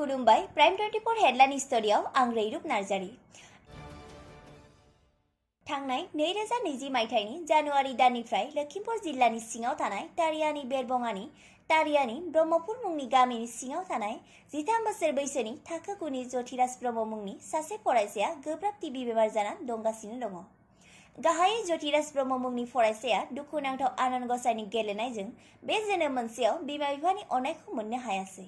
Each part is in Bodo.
खुलुमबाय प्राइम 24 हेडलाइन स्टुडियोआव आं रैरुप नार्जारी। थांनाय 2020 मायथाइनि जानुवारि दाननिफ्राय लखिमपुर जिल्लानि सिङाव थानाय तारियानि बेरबङानि तारियानि ब्रह्मपुर मुंनि गामिनि सिङाव थानाय 13 बोसोर बैसोनि थाखो 9 नि ज्योतिराज ब्रह्म मुंनि सासे फरायसाया गोब्राब टिबि बेमार जाना दंगासिनो दङ। गाहायै ज्योतिराज ब्रह्म मुंनि फरायसाया दुखुनांथाव आनान गसाइनि गेलेनायजों बे जोनोम मोनसेयाव बिमा बिफानि अननायखौ मोननो हायासै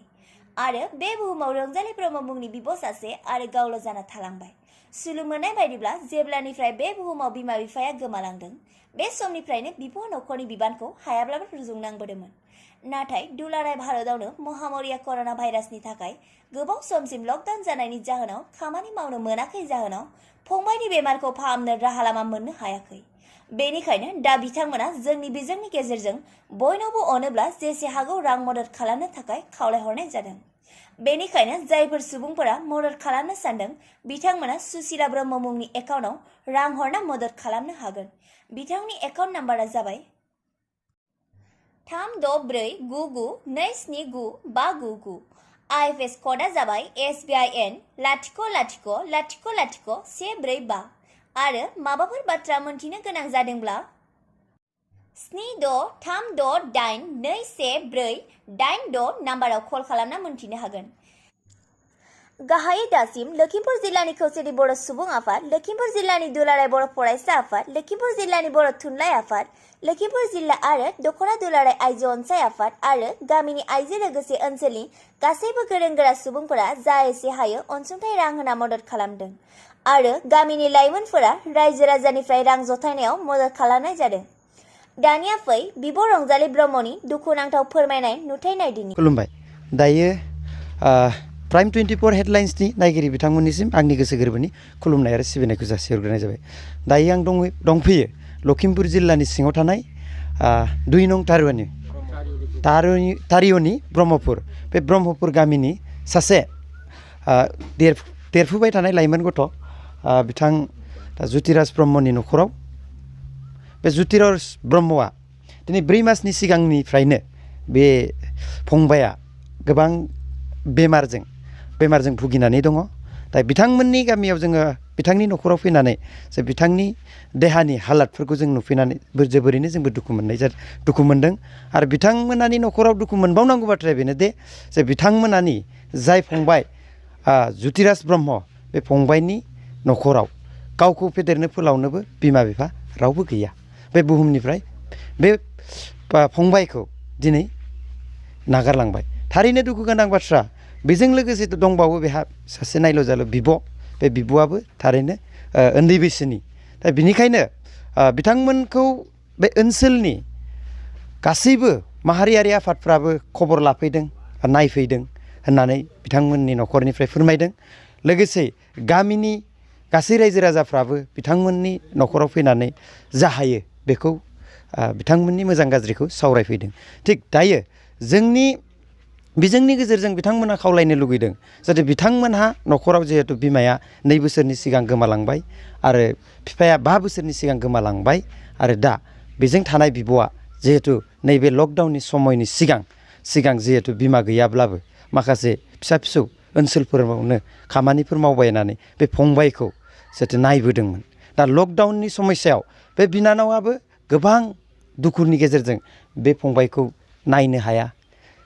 आरो बे बुहुमाव रंजालि ब्रह्म मुंनि बिब' सासे आरो गावल' जाना थालांबाय। सुलु मोननाय बायदिब्ला जेब्लानिफ्राय बे बुहुमाव बिमा बिफाया गोमालांदों बे समनिफ्रायनो बिब' नखरनि बिबानखौ हायाब्लाबो रुजुननांबोदोंमोन। नाथाय दुलाराय भारतआवनो महामारिया कर'ना भाइरासनि थाखाय गोबाव समसिम लकडाउन जानायनि जाहोनाव खामानि मावनो मोनाखै जाहोनाव फंबायनि बेमारखौ फाहामनो राहा लामा मोननो हायाखै। बेनिखायनो दा बिथांमोना जोंनि बिजोंनि गेजेरजों बयनावबो अनोब्ला जेसे हागौ रां मदद खालामनो थाखाय खावलायहरनाय जादों। बेनिखायनो जायफोर सुबुंफोरा मदद खालामनो सानदों बिथांमोना सुशीला ब्रह्म मुंनि एकाउन्टआव रां हरना मदद खालामनो हागोन। बिथांनि एकाउन्ट नाम्बारा जाबाय 364992795599। IFS क'डा जाबाय SBIN 00000145 आरो माबाफोर बाथ्रा मोनथिनो गोनां जादोंब्ला 7636821486 नाम्बाराव कल खालामना मोनथिनो हागोन। गाहायै दासिम लखिमपुर जिल्लानि खौसेथि बर' सुबुं आफाद, लखिमपुर जिल्लानि दुलाराय बर' फरायसा आफाद, लखिमपुर जिल्लानि बर' थुनलाइ आफाद, लखिमपुर जिल्ला आरो दख'ना दुलाराय आइजो अनसाय आफाद आरो गामिनि आइजो लोगोसे ओनसोलनि गासैबो गोरों गोरा सुबुंफोरा जा एसे हायो अनसुंथाइ रां होना मदद खालामदों आरो गामिनि लाइमोनफोरा रायजो राजानिफ्राय रां जथायनायाव मदद खालामनाय जादों। दानिया फै बिब' रंजालि ब्रह्मनि दुखुनांथाव फोरमायनाय नुथाय नायदिनि। खुलुमबाय। दायो प्राइम 24 हेडलाइन्सनि नायगिरि बिथांमोननिसिम आंनि गोसो गोरबोनि खुलुमनाय आरो सिबिनायखौ जासिहरग्रोनाय जाबाय। दायो आं दंफैयो लखिमपुर जिल्लानि सिङाव थानाय 2 नं तारिय'नि ब्रह्मपुर, बे ब्रह्मपुर गामिनि सासे देरफुबाय थानाय लाइमोन गथ' बिथां ज्योतिराज ब्रह्मनि न'खराव। बे ज्योतिराज ब्रह्मआ दिनै 4 मासनि सिगांनिफ्रायनो बे फंबाया गोबां बेमारजों भुगिनानै दङ। दा बिथांमोननि गामियाव जोङो बिथांनि न'खराव फैनानै जे बिथांनि देहानि हालादफोरखौ जों नुफैनानै जोबोरैनो जोंबो दुखु मोनदों आरो बिथांमोनानि न'खराव दुखु मोनबावनांगौ बाथ्राया बेनो दे जे बिथांमोनानि जाय फंबाय ज्योतिराज ब्रह्म, बे फंबायनि न'खराव गावखौ फेदेरनो फोलावनोबो बिमा बिफा रावबो गैया। बे बुहुमनिफ्राय बे फंबायखौ दिनै नागारलांबाय। थारैनो दुखु गोनां बाथ्रा। बेजों लोगोसे दंबावो बेहा सासे नायल' जाल' बिब'। बे बिब'आबो थारैनो उन्दै बैसोनि। दा बिनिखायनो बिथांमोनखौ बे ओनसोलनि गासैबो माहारियारि आफादफ्राबो खबर लाफैदों, नायफैदों होननानै बिथांमोननि न'खरनिफ्राय फोरमायदों। लोगोसे गामिनि गासै रायजो राजाफ्राबो बिथांमोननि न'खराव फैनानै जा हायो बेखौ बिथांमोननि मोजां गाज्रिखौ सावरायफैदों। थिग दायो जोंनि बिजोंनि गेजेरजों बिथांमोनहा खावलायनो लुगैदों जाहाथे बिथांमोनहा न'खराव जिहेतु बिमाया 2 बोसोरनि सिगां गोमालांबाय आरो बिफाया 5 बोसोरनि सिगां गोमालांबाय आरो दा बेजों थानाय बिब'आ जिहेतु नैबे लकडाउननि समयनि सिगां जिहेतु बिमा गैयाब्लाबो माखासे फिसा फिसौ ओनसोलफोरावनो खामानिफोर मावबायनानै बे फंबायखौ जाहाथे नायबोदोंमोन। दा लकडाउननि समस्यायाव बे बिनानावाबो गोबां दुखुनि गेजेरजों बे फंबायखौ नायनो हाया,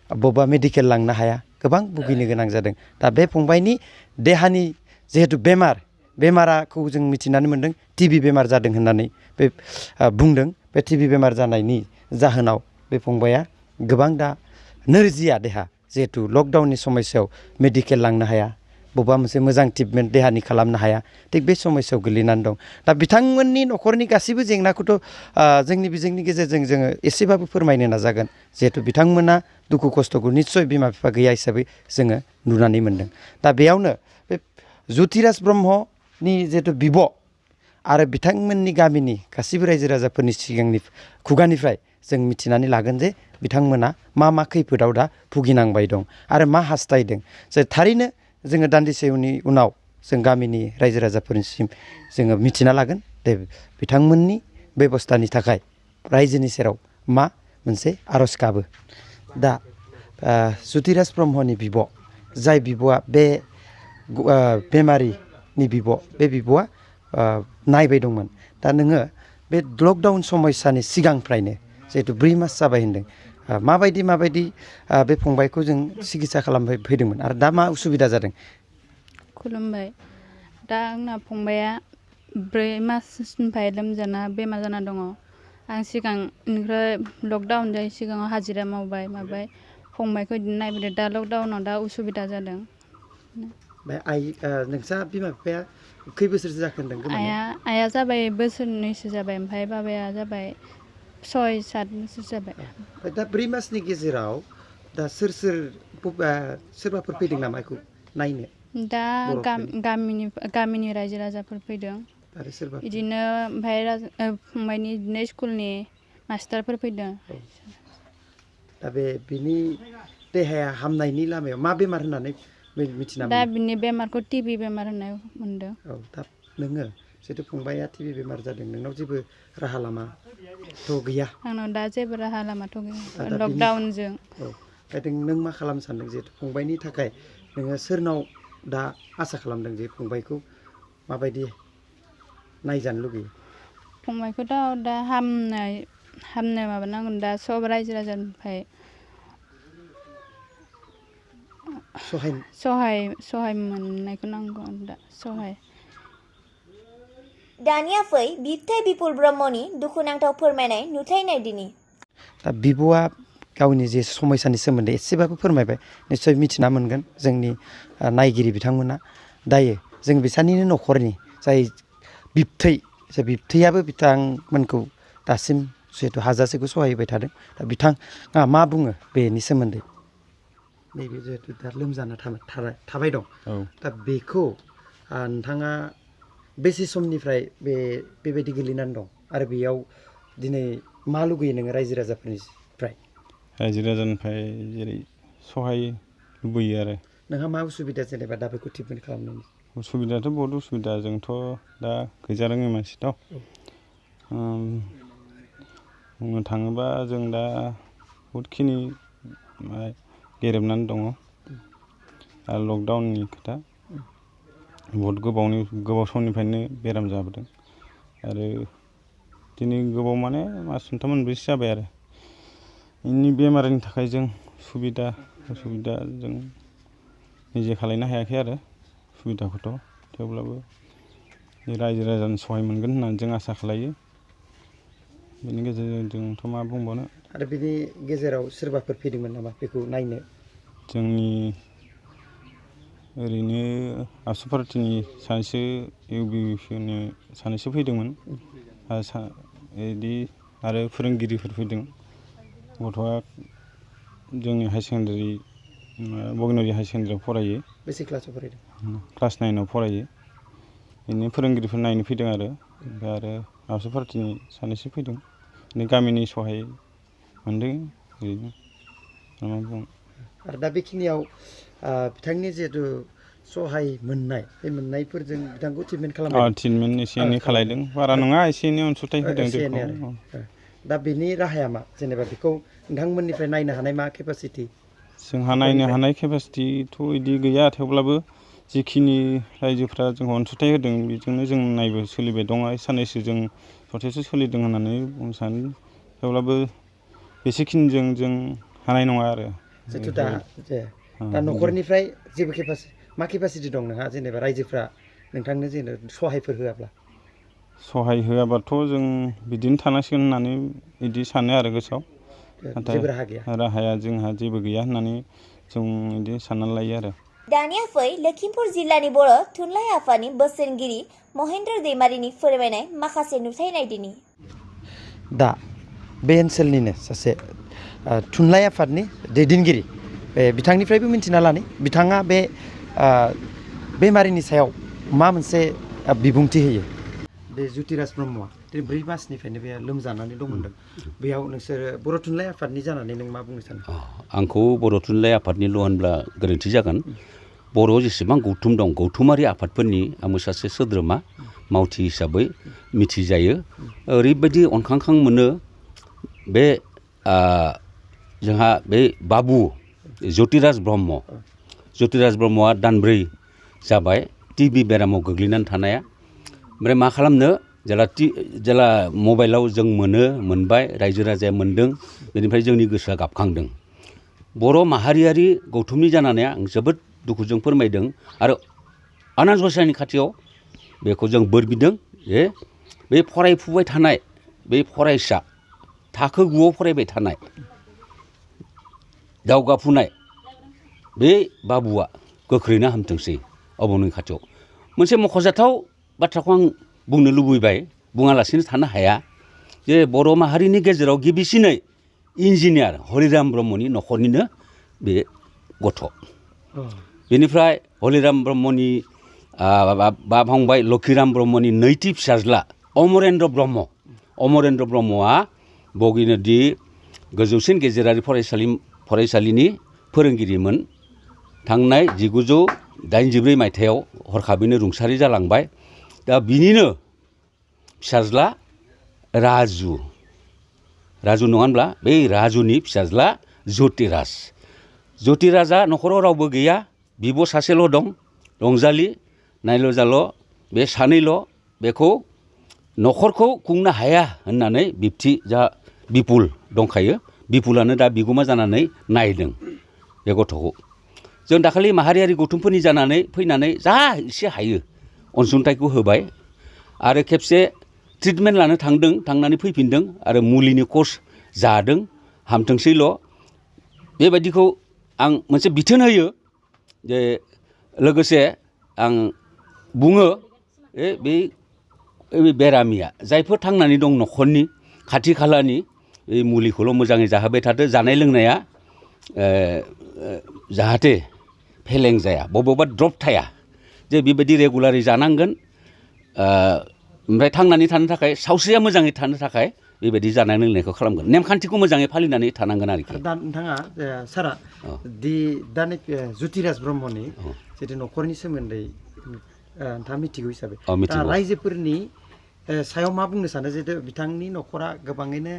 बबेबा मेडिकेल लांनो हाया, गोबां भुगिनो गोनां जादों। दा बे फंबायनि देहानि जिहेतु बेमाराखौ जों मिथिनानै मोन्दों टिबि बेमार जादों होननानै बे बुंदों। बे टिबि बेमार जानायनि जाहोनाव बे फंबाया गोबां दा नोरजिया देहा, जिहेतु लकडाउननि समस्यायाव मेडिकेल लांनो हाया, बबेबा मोनसे मोजां ट्रिटमेन्ट देहानि खालामनो हाया। थिग बे समस्यायाव गोलैनानै दं। दा बिथांमोननि न'खरनि गासैबो जेंनाखौथ' जोंनि बिजोंनि गेजेरजों जोङो एसेबाबो फोरमायनो नाजागोन। जिहेतु बिथांमोना दुखु खस्थ'खौ निस्सय बिमा बिफा गैया हिसाबै जोङो नुनानै मोन्दों। दा बेयावनो बे ज्योतिराज ब्रह्मनि जिहेतु बिब' आरो बिथांमोननि गामिनि गासैबो रायजो राजाफोरनि खुगानिफ्राय जों मिथिनानै लागोन जे बिथांमोना मा खैफोदाव दा भुगिनांबाय दं आरो मा हास्थायदों। जे थारैनो जोङो दान्दिसेनि उनाव जों गामिनि रायजो राजाफोरनिसिम जोङो मिथिना लागोन दे बिथांमोननि बेबस्थानि थाखाय रायजोनि सेराव मा मोनसे आर'ज गाबो। दा ज्योतिराज ब्रह्मनि बिब' जाय बिब'आ बे बेमारिनि बे बिब'आ नायबाय दंमोन दा नोङो बे लकडाउन समयसानि सिगांनिफ्रायनो जिहेतु 4 मास जाबाय होन्दों माबायदि बे फंबायखौ जों सिकित्सा खालामबाय फैदोंमोन आरो दा मा उसुबिदा जादों? खुलुमबाय। दा आंना फंबाया 4 मासनिफ्राय लोमजाना बेमार जाना दङ। आं सिगांनिफ्राय लकडाउन जायै सिगाङाव हाजिरा मावबाय फंबायखौ बिदिनो नायबोदों। दा लकडाउनाव दा उसुबिदा जादों। नोंसा बिमा बिफाया खै बोसोरसो जाखो होनदों गोमानाया? आइया जाबाय बोसोरनैसो जाबाय, ओमफ्राय बाबाया जाबाय 6-7 बोसोर जाबाय। दा 4 मासनि गेजेराव दा सोरबाफोर फैदों नामा बेखौ नायनो? दा गामिनि रायजो राजाफोर फैदों आरो सोरबा बिदिनो, ओमफ्राय फंबायनि बिदिनो स्कुलनि मास्टारफोर फैदों। दा बिनि देहाया हामनायनि लामायाव मा बेमार होननानै मिथिना मोनो? दा बिनि बेमारखौ टिबि बेमार होननाय मोनदों। औ दा नोङो जिहेतु फंबाया टिबि बेमार जादों, नोंनाव जेबो राहा लामाथ' गैया? आंनाव दा जेबो राहा लामाथ' गैया लकडाउनजों। औ नों मा खालामनो सानदों जिहेतु फंबायनि थाखाय नोङो सोरनाव दा आसा खालामदों जे फंबायखौ माबायदि नायजानो लुगैयो? फंबायखौथ' दा हामनो माबानांगोन। दा सब रायजो राजानिफ्राय सहाय मोननायखौ नांगौ। दा सहाय। दानिया फै बिबथै बिपुल ब्रह्मनि दुखुनांथाव फोरमायनाय नुथाय नायदिनि। दा बिब'आ गावनि जे समयसानि सोमोन्दै एसेबाबो फोरमायबाय, निस्सय मिथिना मोनगोन जोंनि नायगिरि बिथांमोना। दायो जों बिसानिनो न'खरनि जाय बिबथैयाबो बिथांमोनखौ दासिम जिहेतु हाजासेखौ सहाय होबाय थादों। दा बिथाङा मा बुङो बेनि सोमोन्दै? नैबे जिहेतु दा लोमजाना थाबाय दं, दा बेखौ नोंथाङा बेसे समनिफ्राय बेबायदि गोलैनानै दं आरो बेयाव दिनै मा लुगैयो नोङो रायजो राजाफोरनिफ्राय? रायजो राजानिफ्राय जेरै सहाय लुबैयो आरो। नोंहा मा उसुबिदा जेनेबा दा बेखौ ट्रिटमेन्ट खालामनायनि? उसुबिदायाथ' बहुद उसुबिदा। जोंथ' दा गैजारोङै मानसिथ'। बुंनो थाङोबा जों दा बहुदखिनि गेरेबनानै दङ। आरो लकडाउननि खोथा, बहुद गोबाव समनिफ्रायनो बेराम जाबोदों आरो दिनै गोबाव माने मास मोनथाम मोनब्रैसो जाबाय आरो। बेनि बेमारनि थाखाय जों उसुबिदा जों निजे खालायनो हायाखै आरो सुबिदाखौथ'। थेवब्लाबो रायजो राजानि सहाय मोनगोन होननानै जों आसा खालायो। बेनि गेजेरजों जोंथ' मा बुंबावनो। आरो बिनि गेजेराव सोरबाफोर फैदोंमोन नामा बेखौ नायनो? जोंनि ओरैनो आबसु पार्टिनि सानैसो इउबिपिनि सानैसो फैदोंमोन आरो फोरोंगिरिफोर फैदों। गथ'आ जोंनि हायार सेकेन्डारि बगेनरि हायार सेकेन्डारियाव फरायो। बेसे क्लासाव फरायदों? क्लास 9आव फरायो। बिदिनो फोरोंगिरिफोर नायनो फैदों आरो। ओमफ्राय आरो आबसु पार्टिनि सानैसो फैदों। गामिनि सहाय मोनदों ओरैनो मा बुंनो। आरो दा बेखिनियाव बिथांनि जिहेतु सहाय मोननाय, बे मोननायफोरजों बिथांखौ ट्रिटमेन्ट खालामदों? ट्रिटमेन्ट एसे एनै खालायदों, बारा नङा, एसे एनै अनसुंथाइ होदों जोंखौ। दा बेनि राहाया मा? जेनेबा बेखौ नोंथांमोननिफ्राय नायनो हानाय मा केपासिटि? जोंहा नायनो हानाय केपासिटिथ' बिदि गैया। थेवब्लाबो जिखिनि रायजोफ्रा जोंखौ अनसुंथाइ होदों बेजोंनो जों सोलिबाय दङ। साननैसो जों सप्तासे सोलिदों होननानै बुंनो सानो। थेवब्लाबो बेसेखिनिजों जों हानाय नङा आरो। जिहेतु दा न'खरनिफ्राय जेबो मा केपासिटि दं नोंहा? जेनेबा रायजोफ्रा नोंथांनो जेनेबा सहायफोर होआब्ला? सहाय होआबाथ' जों बिदिनो थानांसिगोन होननानै बिदि सानो आरो गोसोआव। नाथाय जेबो राहा गैया? राहाया जोंहा जेबो गैया होननानै जों बिदि साननानै लायो आरो। दानिया फै लखिमपुर जिल्लानि बर' थुनलाइ आफादनि बोसोनगिरि महेन्द्र दैमारिनि फोरमायनाय माखासे नुथाय नायदिनि। दा बे ओनसोलनिनो सासे थुनलाइ आफादनि दैदेनगिरि, बिथांनिफ्रायबो मिन्थिना लानि बिथाङा बे बेमारिनि सायाव मा मोनसे बिबुंथि होयो। बे ज्यतिराज ब्रह्मआ 4 मासनिफ्रायनो बे लोमजानानै दंमोन। बेयाव नोंसोरो बर' थुनलाइ आफादनि जानानै नों मा बुंनो सानो? आंखौ बर' थुनलाइ आफादनिल' होनब्ला गोरोन्थि जागोन। बर'आव जेसेबां गौथुम दं, गौथुमारि आफादफोरनि आंबो सासे सोद्रोमा मावथि हिसाबै मिथिजायो। ओरैबायदि अनखांखां मोनो बे जोंहा बे बाबु ज्यतिराज ब्रह्म, ज्योतिराज ब्रह्मआ दानब्रै जाबाय टिबि बेरामाव गोग्लैनानै थानाया। ओमफ्राय मा खालामनो जेला मबाइलाव जों मोनबाय रायजो राजाया मोनदों बेनिफ्राय जोंनि गोसोआ गाबखांदों। बर' माहारियारि गौथुमनि जानानै आं जोबोद दुखुजों फोरमायदों आरो आनान गसाइनि खाथियाव बेखौ जों बोर बिदों जे बे फरायफुबाय थानाय बे फरायसा थाखो 9आव फरायबाय थानाय दावगाफुनाय बे बाबुआ गोख्रैनो हामथोंसै अबंनि खाथियाव। मोनसे मख'जाथाव बाथ्राखौ आं बुंनो लुबैबाय, बुङालासिनो थानो हाया जे बर' माहारिनि गेजेराव गिबिसिनै इन्जिनियार हरिराम ब्रह्मनि न'खरनिनो बे गथ'। बेनिफ्राय हरिराम ब्रह्मनि बा फंबाय लक्षिराम ब्रह्मनि नैथि फिसाज्ला अमरेन्द्र ब्रह्मआ बगिनदि गोजौसिन गेजेरारि फरायसालिनि फोरोंगिरिमोन। थांनाय 1984 मायथाइयाव हरखाबैनो रुंसारि जालांबाय। दा बिनिनो फिसाज्ला राजु नङा होनब्ला बै राजुनि फिसाज्ला ज्योतिराजा न'खराव रावबो गैया, बिब' सासेल' दं रंजालि, नायल' जाल' बे सानैल' बेखौ न'खरखौ खुंनो हाया होननानै बिपुल दंखायो। बिपुलानो दा बिगुमा जानानै नायदों बे गथ'खौ। जों दाखालि माहारियारि गौथुमफोरनि जानानै फैनानै जा एसे हायो अनसुंथाइखौ होबाय आरो खेबसे ट्रिटमेन्ट लानो थांनानै फैफिनदों आरो मुलिनि कर्स जादों, हामथोंसैल'। बेबायदिखौ आं मोनसे बिथोन होयो जे लोगोसे आं बुङो बे बेरामिया जायफोर थांनानै दं न'खरनि खाथि खालानि मुलिखौल' मोजाङै जाहोबाय थादो, जानाय लोंनाया जाहाथे फेलें जाया, बबेबा द्रप थाया, जे बेबायदि रेगुलारै जानांगोन। ओमफ्राय थांनानै थानो थाखाय सावस्रिया मोजाङै थानो थाखाय बेबायदि जानाय लोंनायखौ खालामगोन, नेमखान्थिखौ मोजाङै फालिनानै थानांगोन आरोखि। दा नोंथाङा सारा दा ज्योतिराज ब्रह्मनि जितु न'खरनि सोमोन्दै नोंथाङा मिथिगौ हिसाबै दा रायजोफोरनि सायाव मा बुंनो सानो जितु बिथांनि न'खरा गोबाङैनो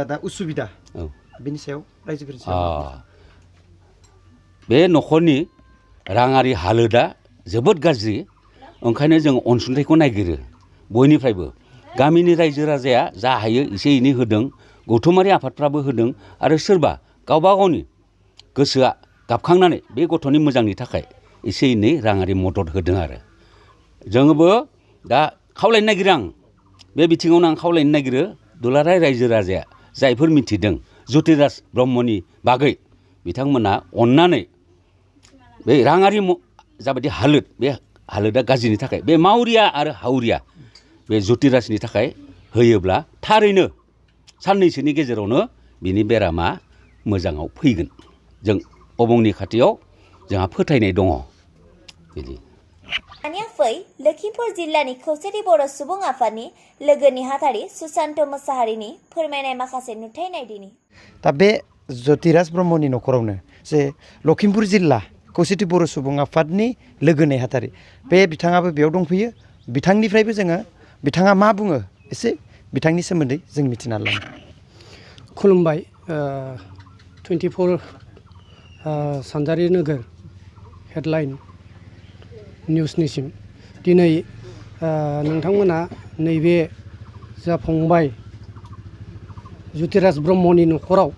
दा उसुबिदा, बिनि सायाव रायजोफोरनि सायाव बे न'खरनि राङारि हालोदा जोबोद गाज्रि। ओंखायनो जों अनसुंथाइखौ नागिरो बयनिफ्रायबो। गामिनि रायजो राजाया जा हायो एसे एनै होदों, गौथुमारि आफादफ्राबो होदों आरो सोरबा गावबा गावनि गोसोआ गाबखांनानै बे गथ'नि मोजांनि थाखाय एसे एनै राङारि मदद होदों आरो। जोङोबो दा खावलायनो नागिरो, आं बे बिथिङावनो आं खावलायनो नागिरो दुलाराय रायजो राजाया जायफोर मिथिदों ज्योतिराज ब्रह्मनि बागै बिथांमोना अननानै बे राङारि जाबायदि हालोद, बे हालोदा गाज्रिनि थाखाय बे मावरिया आरो हावरिया बे ज्योतिराजनि थाखाय होयोब्ला थारैनो साननैसोनि गेजेरावनो बिनि बेरामा मोजाङाव फैगोन। जों अबंनि खाथियाव जोंहा फोथायनाय दङ बिदि। दानिया फै लखिमपुर जिल्लानि खौसेथि बर' सुबुं आफादनि लोगो नेहाथारि सुशान्त मोसाहारिनि फोरमायनाय माखासे नुथाय नायदिनि। दा बे ज्योतिराज ब्रह्मनि न'खरावनो जे लखिमपुर जिल्ला खौसेथि बर' सुबुं आफादनि लोगो नेहाथारि बे बिथाङाबो बेयाव दंफैयो। बिथांनिफ्रायबो जोङो बिथाङा मा बुङो एसे बिथांनि सोमोन्दै जों मिथिना लानो। खुलुमबाय। 24 सानजारि नोगोर हेडलाइन निउसनिसिम दिनै नोंथांमोना नैबे जा फंबाय ज्योतिराज ब्रह्मनि न'खराव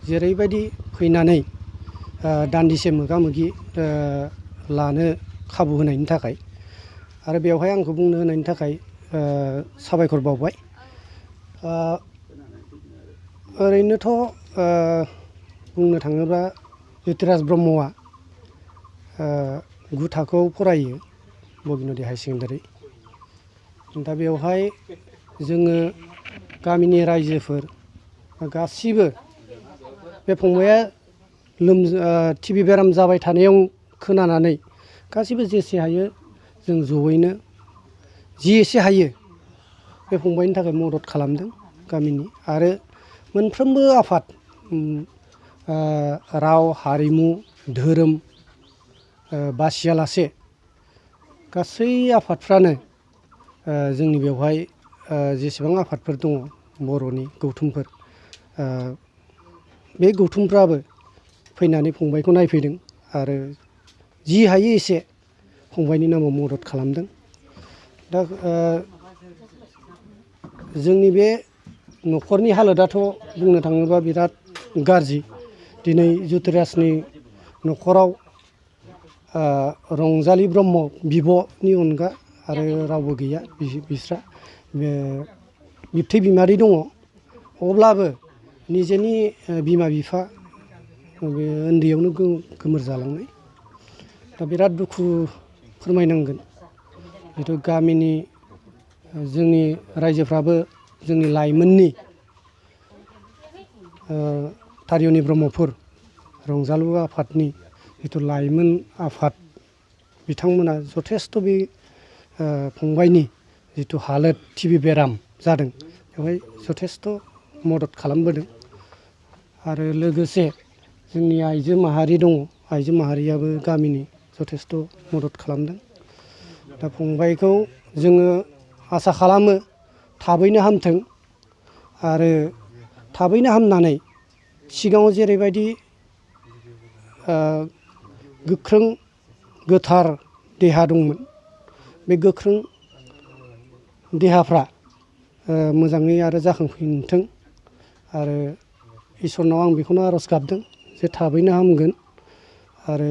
जेरैबायदि फैनानै दान्दिसे मोगा मोगि लानो खाबु होनायनि थाखाय आरो बेवहाय आंखौ बुंनो होनायनि थाखाय साबायखर बावबाय। ओरैनोथ' बुंनो थाङोब्ला ज्योतिराज ब्रह्मआ 9 थाखोआव फरायो बगिनदि हाई सेकेन्डारि। दा बेवहाय जोङो गामिनि रायजोफोर गासिबो बे फंबाया टिबि बेराम जाबाय थानायाव खोनानानै गासिबो जेसे हायो जों जयैनो जि एसे हायो बे फंबायनि थाखाय मदद खालामदों गामिनि। आरो मोनफ्रोमबो आफाद राव हारिमु धोरोम बासियालासे गासै आफादफ्रानो जोंनि बेवहाय जेसेबां आफादफोर दङ बर'नि गौथुमफोर बे गौथुमफ्राबो फैनानै फंबायखौ नायफैदों आरो जि हायो एसे फंबायनि नामाव मदद खालामदों। दा जोंनि बे न'खरनि हालोदाथ' बुंनो थाङोबा बिराद गाज्रि। दिनै ज्योतिराजनि न'खराव रंजालि ब्रह्म बिब'नि अनगा आरो रावबो गैया। बिस्रा बिबथै बिमादै दङ। अब्लाबो निजेनि बिमा बिफा बे उन्दैयावनो गोमोर जालांनाय। दा बिराद दुखु फोरमायनांगोन। जिथु गामिनि जोंनि रायजोफ्राबो जोंनि लाइमोननि तारियानि ब्रह्मपुर रंजालु आफादनि जिथु लाइमोन आफाद बिथांमोना जथेस्थ' बे फंबायनि जिथु हालोद टिबि बेराम जादों बेवहाय जथेस्थ' मदद खालामबोदों। आरो लोगोसे जोंनि आइजो माहारि दङ। आइजो माहारियाबो गामिनि जथेस्थ' मदद खालामदों। दा फंबायखौ जोङो आसा खालामो थाबैनो हामथों आरो थाबैनो हामनानै सिगाङाव जेरैबायदि गोख्रों गोथार देहा दंमोन बे गोख्रों देहाफ्रा मोजाङै आरो जाखांफिनथों आरो इसोरनाव आं बेखौनो आर'ज गाबदों जे थाबैनो हामगोन आरो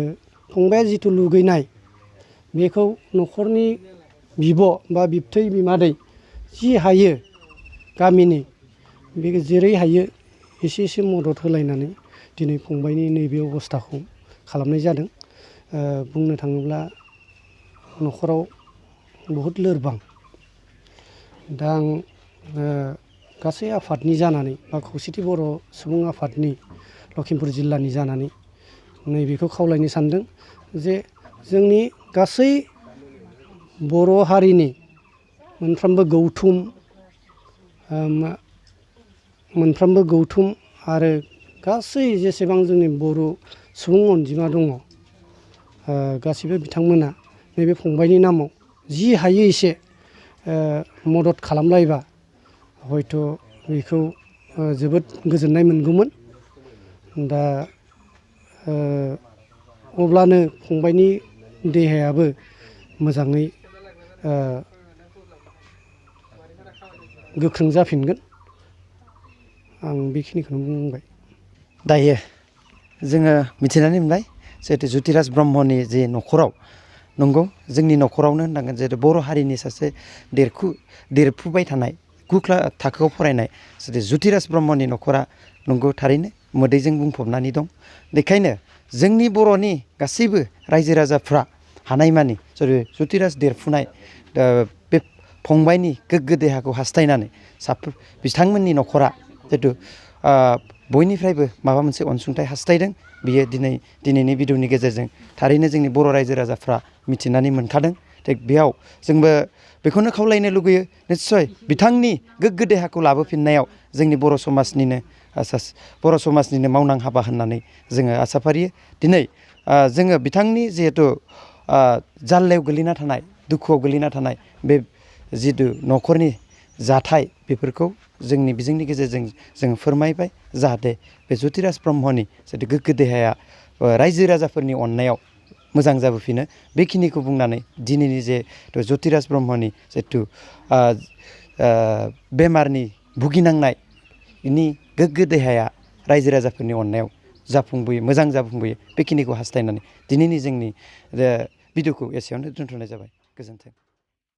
फंबाया जिथु लुगैनाय बेखौ न'खरनि बिब' बा बिबथै बिमादै जि हायो गामिनि बे जेरै हायो एसे एसे मदद होलायनानै दिनै फंबायनि नैबे अबस्थाखौ खालामनाय जादों। बुंनो थाङोब्ला न'खराव बहुद लोरबां। दा आं गासै आफादनि जानानै बा खौसेथि बर' सुबुं आफादनि लखिमपुर जिल्लानि जानानै नैबेखौ खावलायनो सानदों जे जोंनि गासै बर' हारिनि मोनफ्रोमबो गौथुम आरो गासै जेसेबां जोंनि बर' सुबुं अनजिमा दङ गासिबो बिथांमोना नैबे फंबायनि नामाव जि हायो एसे मदद खालामलायबा हयथ' बेखौ जोबोद गोजोननाय मोनगौमोन। दा अब्लानो फंबायनि देहायाबो मोजाङै गोख्रों जाफिनगोन। आं बेखिनिखौनो बुंबाय। दायो जोङो मिथिनानै मोनबाय जिहेथु ज्योतिराज ब्रह्मनि जे न'खराव नंगौ जोंनि न'खरावनो होननांगोन जेरै बर' हारिनि सासे देरफुबाय थानाय 9 थाखोआव फरायनाय जेरै ज्योतिराज ब्रह्मनि न'खरा नंगौ थारैनो मोदैजों बुंफबनानै दं। बेखायनो जोंनि बर'नि गासैबो रायजो राजाफ्रा हानायमानि जेरै ज्योतिराज देरफुनाय बे फंबायनि गोग्गो देहाखौ हास्थायनानै बिथांमोननि न'खरा जिहेथु बयनिफ्रायबो माबा मोनसे अनसुंथाइ हास्थायदों। बियो दिनैनि भिडिअनि गेजेरजों थारैनो जोंनि बर' रायजो राजाफ्रा मिथिनानै मोनखादों। थिग बेयाव जोंबो बेखौनो खावलायनो लुगैयो निस्सय बिथांनि गोग्गो देहाखौ लाबोफिननायाव जोंनि बर' समाजनिनो मावनां हाबा होननानै जोङो आसा फारियो। दिनै जोङो बिथांनि जिहेथु जाल्लायाव गोलैना थानाय दुखुआव गोलैना थानाय बे जिथु न'खरनि जाथाय बेफोरखौ जोंनि बिजोंनि गेजेरजों जोङो फोरमायबाय जाहाथे बे ज्योतिराज ब्रह्मनि जिथु गोग्गो देहाया रायजो राजाफोरनि अननायाव मोजां जाबोफिनो। बेखिनिखौ बुंनानै दिनैनि जे ज्योतिराज ब्रह्मनि जिथु बेमारनि भुगिनांनायनि गोग्गो देहाया रायजो राजाफोरनि अननायाव जाफुंबोयो मोजां जाफुंबोयो बेखिनिखौ हास्थायनानै दिनैनि जोंनि भिडिअखौ एसेयावनो दोनथ'नाय जाबाय। गोजोन्थों।